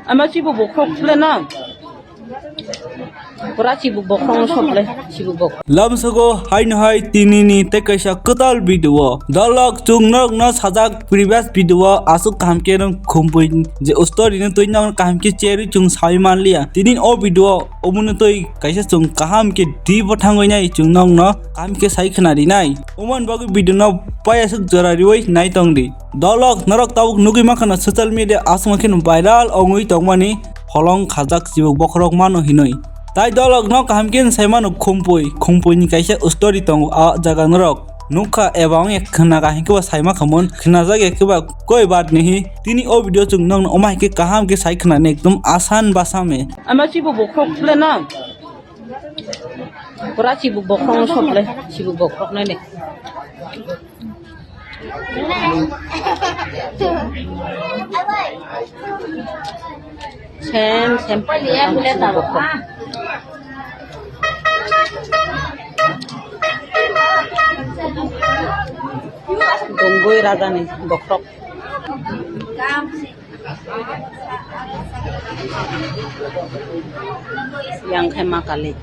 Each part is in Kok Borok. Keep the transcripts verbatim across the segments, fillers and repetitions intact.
Ama chibu bokhok le na. Pura chibu bokhok no sok le, chibu bokhok. Lamsogo haino hai tini ni tei kaisa kwtal video. Dolok chwng norok no sajak previous video aswk kaham khe nang khumpui je story no twi nang kaham khe cherwi chwng sawi manliya. Tini o video omono twi kaisa chwng kaham khe deep o thangwi nai chwng nokno kaham khe sai khna rinai. Omo ni bagwi video no payaswk jora riwi nai tong di. Dolok norok tabuk nugwi mankha na social media aswk khe viral ongwi tongmani holong khajak chibuk bokhorok mano hinwi. Tai dolok no kaham khe sai mano khumpui, khumpui ni kaisa story tongo a jaga norok. Nukha eba wngya khwna kaham khe bo sai makhamon, khwnajak ya khe ba koi bat ni hi. Tini o video chwng nokno omo hai khe kaham khe sai khwnani ekdom asan basame. Ama chibu bokhok le na. Pura chibu bokhok no sok le, chibu bokhok nai le. Sem, sem. Dongwi rajani bokhok. Yang khe ma kali.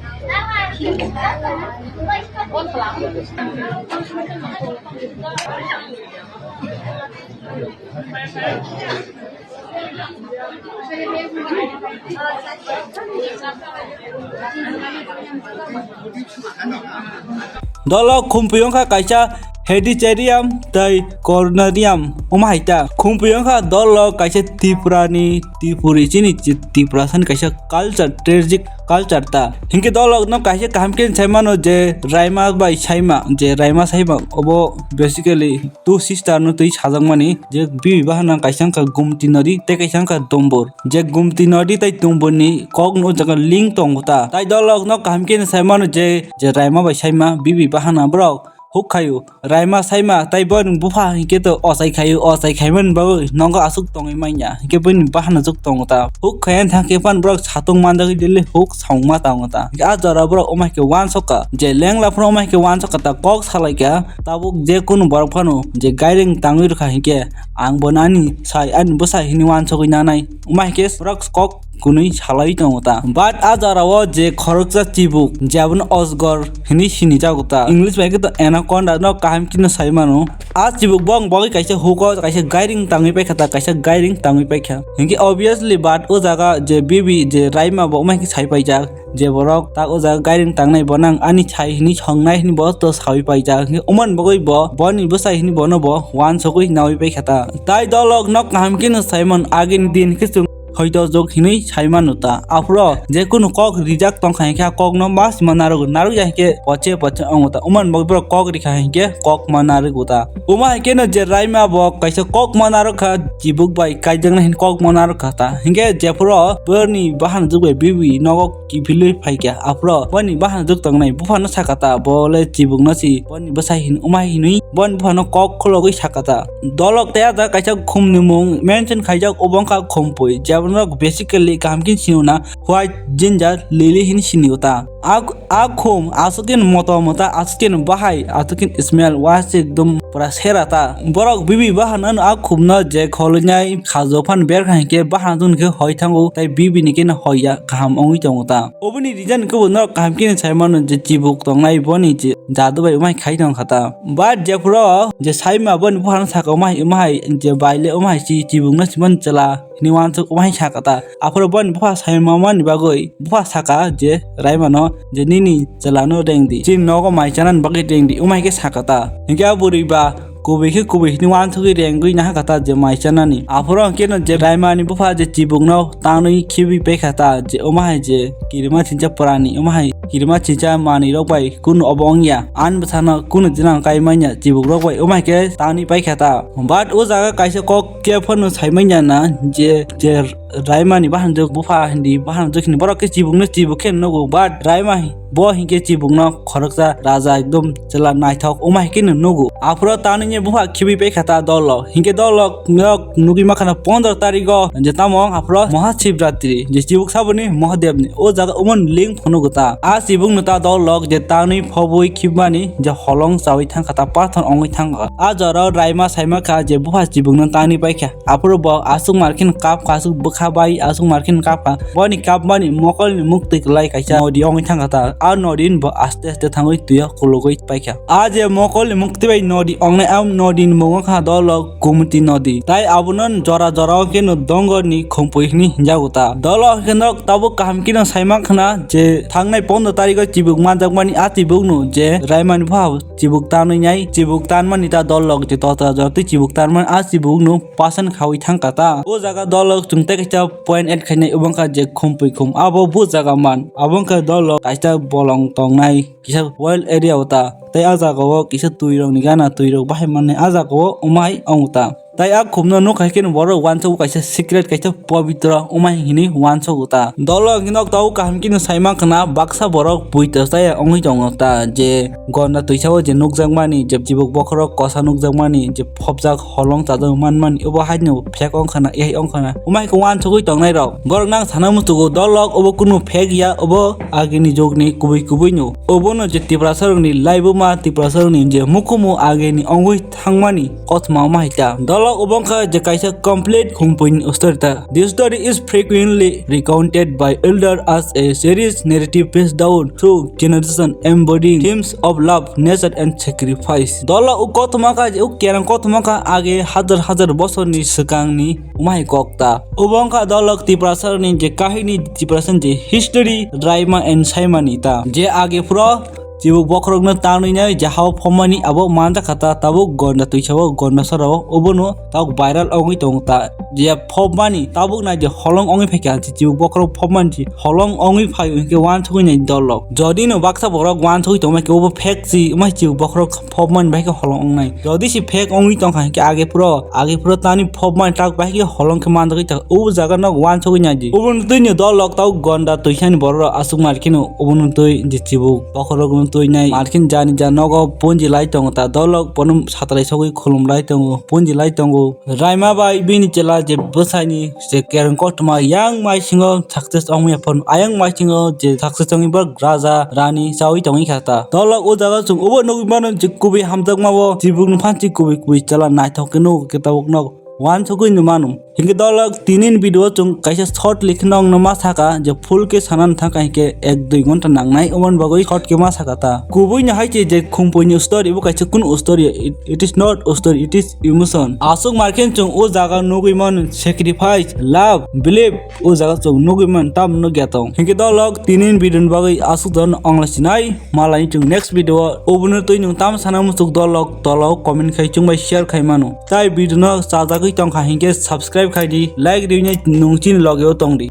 Dolo khumpui wngkha kaisa Hereditarium tei Cornarium omo hai ta. Khumpui wngkha dolo kaisa Tripura ni Tripuri chini Tripura sani kaisa culture, traditional culture ta. Hinkhe dolo no kaisa kaham khe sai mano je Raima bai Saima, je Raima Saima obo basically two sister no twi sajakmani je bibi bahana kaisa wngkha Gumti Nodi tei kaisa wngkha Dombor. Je Gumti Nodi tei Dombor ni kok no o jaga link tongo ta. Tai dolok no kaham khe sai mano je, je Raima bai Saima bibi bahana borok huk khaio. Raima Saima tai bo ni bupha hinkhe to ochai khaio, ochai khaimani bagwi nogo aswk tongwi manya. Hinkhe bini bahana juk tongo ta. Huk khaiya thangkhe phan borok satung manjagwi daily huk songma tongo ta. Hinkhe a jora borok omo hai khe uansukha je lengla phano omo hai khe uansukha ta kok salaikha. Tabuk je kunu borok phano je gairing tangwi rwkha hinkhe ang bo nani sai ani bwsai hinwi uansugwi nanai. Omo hai khe borok kok kunui salai tongo ta. But a jora o je khoroksa chibuk je abono Osgor hinwi sinijago ta. English bai khe to Anaconda no kaham khe no sai mano. A chibuk bo ang bagwi kaisa hugo kaisa gairing tangwi paikha ta, kaisa gairing tangwi paikha. Hinkhe obviously but o jaga je bibi je Raima bo omo hai khe sai paijak. Je borok tak o jaga gairing tangnai bo nang ani chai hinwi songnai hinwi bo to sawi paijak. Hinkhe omo ni bagwi bo boni bwsai hinwi bono bo uansugwi nawi paikha ta. Tai dolok no kaham khe no sai mano agini din khe chwng hoito jok hinwi sai mano ta. Aphuru je kunu kok rijak tongkha hinkhe a kok no ma sima narwk, narwk ya hinkhe poche poche wngo ta. Omo ni bagwi borok kok rikha hinkhe kok ma narwk ta. Omo hai khe no je Raima bo kaisa kok ma narwk kha, chibuk bai kaijaknai hinwi kok ma narwk kha ta. Hinkhe jephuru boni bahan jwk bai bibi nogo kiphilwi phaikha. Aphuru boni bahan jwk tongnai buphano sakha ta, bo le chibuk no si boni bwsai hin-, omo hai hinwi boni buphano kok khulogwi sakha ta. Dolok tei a jaga kaisa khum ni mung mention khaijak, obo wngkha khumpui, jebono basically kaham khe siniyo na white ginger lily hinwi siniyo ta. A, a khum aswk khe moto mota, aswk khe bahai, aswk khe smell, wa se ekdom pura sera ta. Borok bibi bahan ano a khum no je kholoinai khajo phan berkha hinkhe bahan jun khe hoi thango, tai bibi ni khe no hoi ya kaham wngwi tongo ta. Oboni reason khe bo norok kaham khe sai mano je chibuk tongnai boni je jadu bai omo hai khai tong kha ta. But jephuru je Saima boni buphano sakha omo hai, omo hai je baile omo hai si chibuk no simani chwla hinwi uansuk omo hai sakha ta. Aphuru boni bupha Saima mani bagwi bupha sakha je Raima no je nini chwla no reng di, chini nogo mai chanani bagwi reng di omo hai khe sakha ta. Hinkhe a bwrwi ba kubui khe kubui hinwi uansugwi rengwi nahakha ta je mai chanani. Aphuru hwnkhe no je Raimani bupha je chibukno tanwi khibi paikha ta je omo hai je kirima chincha purani, omo hai kirima chincha manwi rok bai kunu obo wngya. Ani bwsano kunu jwnang kai manya chibuk rok bai omo hai khe tanwi paikha ta. But o jaga kaisa kok khe phano sai manya na je, je Raima ni bahanjwk bupha hindi bahanjwk hindi borok khe chibuk no chibuk khe nugo, but Raima hi-, bo hinkhe chibuk no khoroksa raja ekdom chwla naithok wngma hinkhe no nugo. Aphuru tanwi ni bupha khibi paikha ta Dolok, hinkhe Dolok nok nugwi makhana pondro tarigo je tamo aphuru Mahashivratri je chibuk saboni Mahadevni o jaga umon ling phunugo ta. A chibuk no ta Dolok je tanwi phobwi khibmani je holong chawi thangkha ta, pathor ongwi thangkha. A jorao Raima saimakha je bupha chibuk no tanwi paikha. Aphuru bo aswk markhin kap kha, aswk bwkha bai aswk markhin kap kha. Boni kapmani mokolni muktwi kwlai kaisa nodi ongwi thangkha ta. A nodini bo aste aste thangwi twio kulugwi paikha. A je mokolni muktwi bai nodi ongnai, a nodini mung wngkha Dolok Gumti nodi. Tai abono jora jora o kheno dongorni khumpui hwnwi hinjago ta. Dolok hinkhe nok tabuk kaham kheno saimakhna je thangnai pondro tarigo chibuk manjakmani a chibukno je Raimani bupha chibuk tanwi nai, chibuk tanmani ta Dolok je totra jora twi chibuk tanmani a chibukno pasan khawi thangkha ta. O jaga Dolok chwng tei kaisa point add khainai, obo wngkha je khumpui khum, abo bo jaga man, abo wngkha Dolok kaisa bolong tongnai kisa wild area o ta. Tei a jaga o kisa twi rok ni gana, twi rok bahai mannai a jaga o wngmai ong ta. Tai a khumno nuk hai kheno borok uansukgo kaisa secret, kaisa pobitro wngmai hinwi uansukgo ta. Dolok hinkhe nok tabuk kaham kheno saimakhna baksa borok buitos taya wngwi tongo ta, je gonda twisa o je nukjakmani, je chibuk bokhorok kosa nukjakmani, je phobjak holong chajak manmani, obo haino phek wngkhana, ehai wngkhana, wngmai khe uansugwi tongnai rok. Borok nang sana muchugo Dolok obo kunu phek ya, obo agini jugni kubui kubui no. Obono je Tiprasa rokni laibuma, Tiprasa rokni je mukumu agini wngwi thangmani kothoma wngma hai ta. Dolok obo wngkha je kaisa complete khumpui ni story ta. This story is frequently recounted by elder as a series narrative passed down through generation, embodying themes of love, nature and sacrifice. Dolok o kothoma kha je o kerang kothoma kha age hajar hajar bosorni swkangni wngma hai kok ta. Obo wngkha Dolok Tiprasa rokni je kahini, Tiprasa ni je history, Raima and Saimani ta. Je age phuro chibuk bokhorokno tanwi nai je hao phobmani abo manjakha ta, tabuk gonda twisao, gonda sorao obono tabuk viral wngwi tongo ta. Je phobmani tabuk nai je holong wngwi phaikha, je chibuk bokhorok phobmani je holong wngwi phaio hinkhe uansugwi nai Dolok. Jodi no baksa borok uansugwi tongma khe obo phek si wngmai chibuk bokhorok phobmani bai khe holong wngnai. Jodi se phek wngwi tongkha hinkhe age phuro, age phuro tani phobmani tak bai khe holong khe manjagwi tong. O jaga no uansugwi nai di. Obono twi no Dolok tau gonda twisani borok rok aswk mar kheno obono twi je chibuk bokhorok no twi nai. Mar khe jani ja nogo punji lai tongo ta Dolok bono satrai sogwi khulum lai tongo, punji lai tongo. Raima bai bini chela je bwsaini je kereng koktwma yang maisingo success wngya phano, ayang maisingo je success wngwi borok raja rani chawi tongwi kha ta. Dolok o jaga chwng obo nugwi mano je kubui hamjakma o chibukni phansi kubui kubui chela naithok khe nugo khe tabuk nog uansugwi no mano. Hinkhe Dolok tini ni video o chwng kaisa short likhe nokno ma saka je full khe sanani thangkha hinkhe ek dui ghonta nangnai, oboni bagwi short khe ma saka ta. Kubui no hai se je khumpui ni story bo kaisa kunu story, it, it is not a story, it is emotion. Aswk mar khe chwng o jaga nugwi mano sacrifice, love, belief, o jaga chwng nugwi man tam nugya tong. Hinkhe Dolok tini ni video ni bagwi aswk jon ongla sinai, malai chwng next video o obono twi nwng tam sana muchuk Dolok tolo comment khai chwng bai share khai mano. Tai video no chajagwi tongkha hinkhe subscribe khai di, like riwi nai nwng chini loge o tong di.